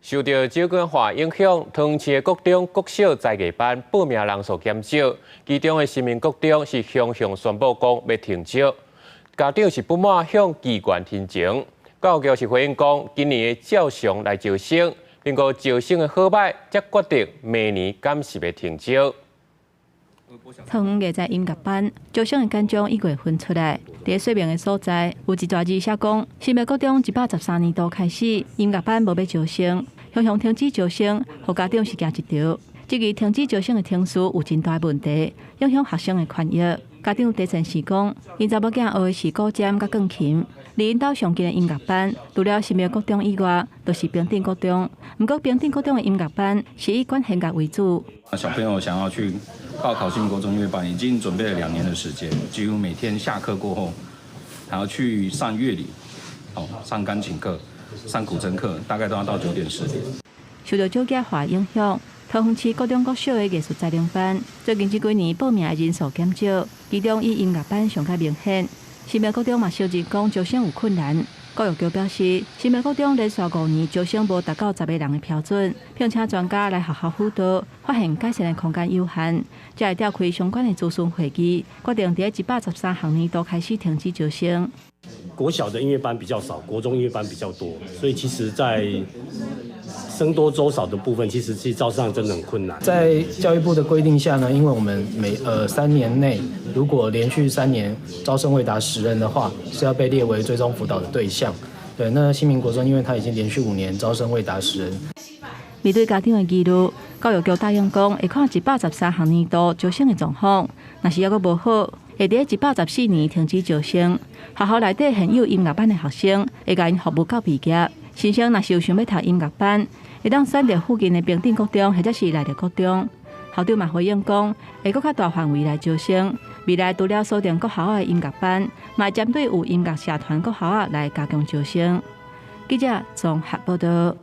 受到少子化影響，桃園市的國中、國小才藝班報名人數減少，其中的新民國中是雄雄宣布講欲停招，家長是不滿向議員陳情，教育局是回應講，今年會照常來招生，不過招生的好䆀，才決定明年敢是欲停招。桃園藝才音樂班招生的簡章一月份出來，佇說明的所在有一段字寫講，新民國中113年度開始音樂班無欲招生，雄雄停止招生，予家長是驚一趒。這個停止招生的程序有真大問題，影響學生的權益。家長第前是講，𪜶查某囝學的是古箏佮鋼琴，離𪜶兜上近的音樂班，除了新民國中以外，就是平鎮國中。毋過平鎮國中的音樂班是以管弦樂為主。小朋友想要去報考新民國中音樂班，已經準備了2年的時間，幾乎每天下課過後，還要去上樂理，哦，上鋼琴課、上古箏課，大概都要到9點10點。受到少子化影響，桃園市國中國小的藝術才能班最近這幾年報名的人數減少，其中以音樂班上較明顯。新民國中嘛承認講招生有困難，教育局表示，新民國中連續5年招生無達到10個人的標準，聘請專家來學校輔導，發現改善的空間有限，才會召開相關的諮詢會議，決定佇113學年度開始停止招生。國小的音樂班比較少，國中音樂班比較多，所以其實，在僧多粥少的部分，其實是招生真的很困難。在教育部的規定下呢，因為我們每3年內，如果連續三年招生未達10人的話，是要被列為追蹤輔導的對象。對，那新民國中，因為他已經連續5年招生未達十人。面對家長的疑慮，教育局答應講，會看113學年度招生的狀況，若是猶閣無好，會佇114年停止招生。學校內底現有音樂班的學生，會共𪜶服務到畢業。新生若是有想欲讀音樂班，會當選擇附近的平鎮國中或者是內壢國中。校長嘛回應講，會閣較大範圍來招生。未來除了鎖定國校的音樂班，嘛會針對有音樂社團國校仔來加強招生。記者綜合報道。